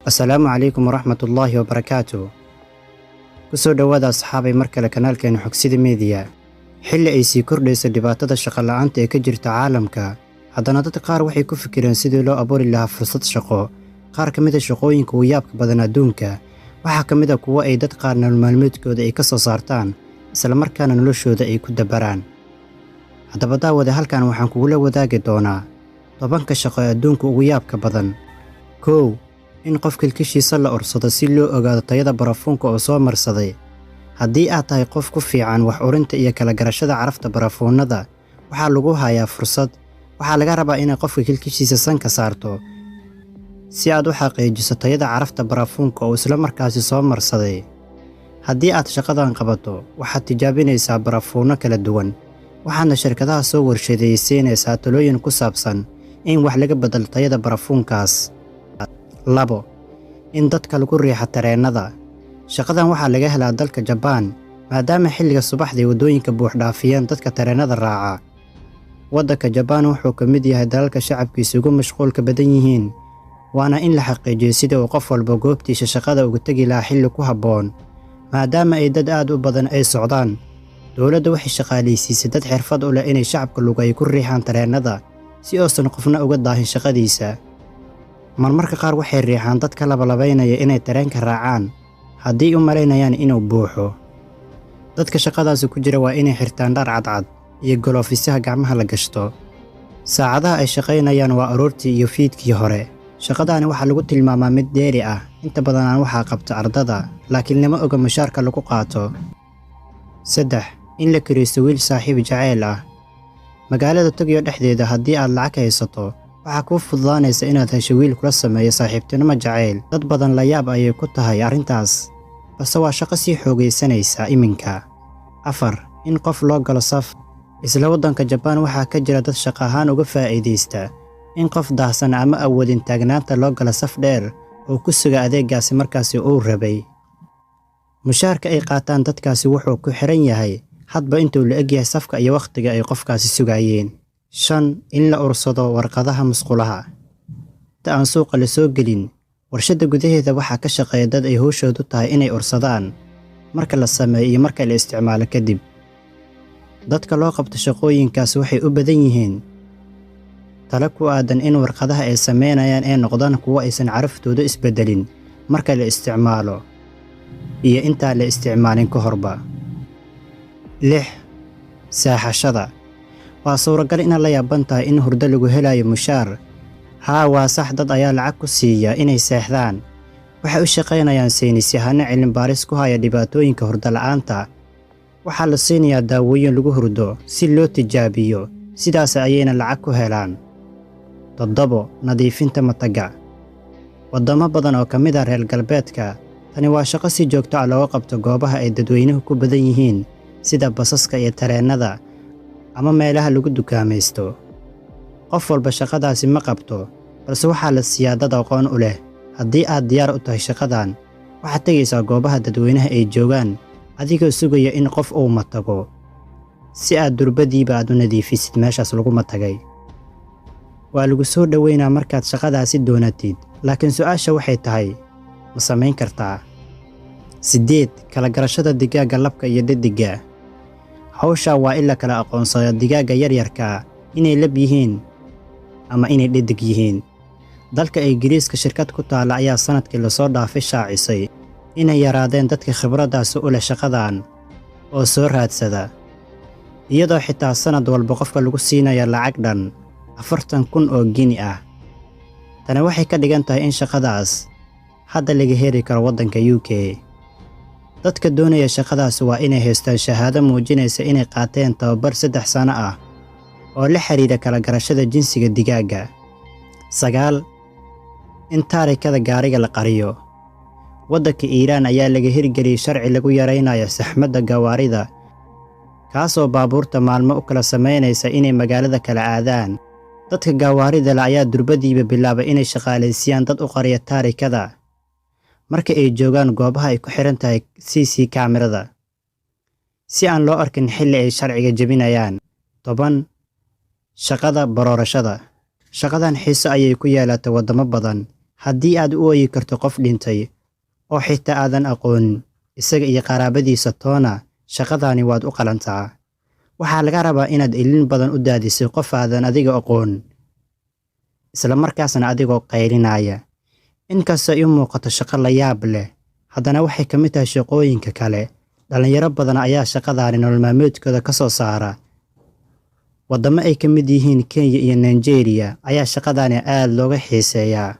Asalaamu calaykum waraxmatullaahi wabarakaatu. Ku soo dhowaada, asxaabay, mar kale kanaalkeena Xogsida Media. Xilli ay sii kordhayso dhibaatada shaqo la'aanta ee ka jirta caalamka, haddana dadka qaar waxay ku fikireen sidii loo abuuri lahaa fursad shaqo. Qaar ka mid ah shaqooyinka ugu yaabka badan adduunka waxaa ka mid ah kuwo ay dad qaar nolol maalmeedkooda ay ka soo saartaan, islamarkaana noloshooda ay ku dabaraan. Haddaba daawade, halkan waxaan kugula wadaagi doonaa 10-ka shaqo ee adduunka ugu yaabka badan. 1, in qof kilkishiisa la ursado si loo ogaado tayada barafuunka oo soo marsaday. Haddii aad tahay qof ku fiican wax urinta iyo kala garashada carafta barafuunada, waxaa lagu hayaa fursad. Waxaa laga rabaa inaad qofka kilkishiisa sanka saarto si aad u xaqiijiso tayada carafta barafuunka oo isla markaasi soo marsaday. Haddii aad shaqadan qabato, waxaad tijaabinaysaa barafuunno kala duwan, waxaadna shirkadaha soo warshadeeyey siinaysaa talooyin ku saabsan in wax laga beddelo tayada barafuunkaas. 2, in dadka lagu riixo tareennada. Shaqadan waxaa laga helaa dalka Jabaan, maadaama xilliga subaxdii waddooyinka buuxdhaafiyeen dadka tareennada raaca. Waddanka Jabaan wuxuu ka mid yahay dalalka shacabkiisu ugu mashquulka badan yihiin, waana in la xaqiijiyo sidii uu qof walba goobtiisa shaqada uga tegi lahaa xilli ku habboon. Maadaama ay dad aad u badan ay socdaan, dowladda waxay shaqaalaysiisay dad xirfad u leh inay shacabka lug ay ku riixaan tareennada si uusan qofna uga daahin shaqadiisa. Marmarka qaar waxay riixaan dadka labalabaynaya inay tareenka raacaan haddii u malaynayaan inuu buuxo. Dadka shaqadaasi ku jira waa inay xirtaan dhar cadcad iyo galoofisyaha gacmaha la gashto. Saacadaha ay shaqaynayaan waa aroortii iyo fiidkii hore. Shaqadaani waxaa lagu tilmaamaa mid dheeri ah, inta badanaan waxaa qabta ardada, laakiin lama oga mushaarka lagu qaato. 3, in la kiraysto wiil saaxiib jacayl ah. Magaalada Tokyo dhexdeeda, haddii aad lacag haysato, waxaa kuu fududaanaysa inaad hesho wiil kula sameeyo saaxiibtinimo jacayl. Dad badan la yaab ayay ku tahay arrintaas, balse waa shaqo sii xoogaysanaysa iminka. 4, in qof loo galo saf. Isla waddanka Jabaan waxaa ka jira dad shaqo ahaan uga faa'iidaysta in qof daahsan ama awoodin taagnaanta loo galo saf dheer oo ku suga adeeggaasi markaasi uu rabay. Mushaarka ay qaataan dadkaasi wuxuu ku xiran yahay hadba intuu la egyahay safka iyo wakhtiga ay qofkaasi sugayeen. 5, in la ursado warqadaha musqulaha. Inta aan suuqa la soo gelin, warshadda gudaheeda waxaa ka shaqeeya dad ay hawshoodu tahay inay ursadaan marka la sameeyo iyo marka la isticmaalo kadib. Dadka loo qabto shaqooyinkaas waxay u badan yihiin talo ku aadan in warqadaha ay sameynayaan ay noqdaan kuwo aysan caraftoodu isbeddelin marka la isticmaalo iyo intaan la isticmaalin ka horba. 6, seexashada. Waa suuragal inaad la yaaban tahay in hurdo lagu helayo mushaar. Haa, waa sax, dad ayaa lacag ku siiya inay seexdaan. Waxay u shaqaynayaan saynisyahano cilmi-baaris ku haya dhibaatooyinka hurdo la'aanta. Waxaa la siinayaa daawooyin lagu hurdo si loo tijaabiyo, sidaas ayayna lacag ku helaan. 7, nadiifinta matagga. Waddamo badan oo ka mid ah reer galbeedka, tani waa shaqo si joogto ah looga qabto goobaha ay dadweynuhu ku badan yihiin, sida basaska iyo tareennada ama meelaha lagu dukaamaysto. Qof walba shaqadaasi ma qabto, balse waxaa la siiyaa dad aqoon u leh. Haddii aad diyaar u tahay shaqadan, waxaad tegaysaa goobaha dadweynaha ay joogaan adigoo sugaya in qof uu matago, si aad durbadiiba aad u nadiifisid meeshaas lagu matagay. Waa lagu soo dhoweynaa markaad shaqadaasi doonatid, laakiin su'aasha waxay tahay, ma samayn kartaa? 8, kala garashada digaagga labka iyo dheddigga. Hawshaa waa in la kala aqoonsado digaagga yaryarka inay lab yihiin ama inay dhedig yihiin. Dalka Ingiriiska shirkad ku taalla ayaa sanadkii lasoo dhaafay shaacisay inay yaraadeen dadka khibraddaasi u leh shaqadan oo soo raadsada, iyadoo xitaa sanad walba qofka lagu siinayo lacag dhan 40,000 oo gini ah. Tani waxay ka dhigan tahay in shaqadaas hadda laga heli karo waddanka UK. Dadka doonaya shaqadaas waa inay haystaan shahaado muujinaysa inay qaateen tababar 3 sano ah oo la xiriira kala garashada jinsiga digaagga. 9, in taarikada gaariga la qariyo. Waddanka Iiraan ayaa laga hirgeliyey sharci lagu yaraynayo saxmadda gawaarida, kaasoo baabuurta maalmo u kala samaynaysa inay magaalada kala aadaan. Dadka gawaarida leh ayaa durbadiiba bilaabay inay shaqaalaysiiyaan dad u qariya taarikada marka ay joogaan goobaha ay ku xiran tahay CC kaamirada, si aan loo arkin xilli ay sharciga jebinayaan. 10, shaqada baroorashada. Shaqadan xiiso ayay ku yeelatay waddamo badan. Haddii aad u ooyi karto qof dhintay oo xitaa aadan aqoonin isaga iyo qaraabadiisa toona, shaqadaani waad u qalantaa. Waxaa laga rabaa inaad ilin badan u daadiso qof aadan adiga aqoon, isla markaasna adigoo qaylinaya. Inkastoo ay u muuqato shaqo la yaab leh, haddana waxay ka mid tahay shaqooyinka kale. Dhalinyaro badan ayaa shaqadaani nolol maalmeedkooda ka soo saara. Waddamo ay ka mid yihiin Kenya iyo Nigeria ayaa shaqadaani aad looga xiiseeyaa.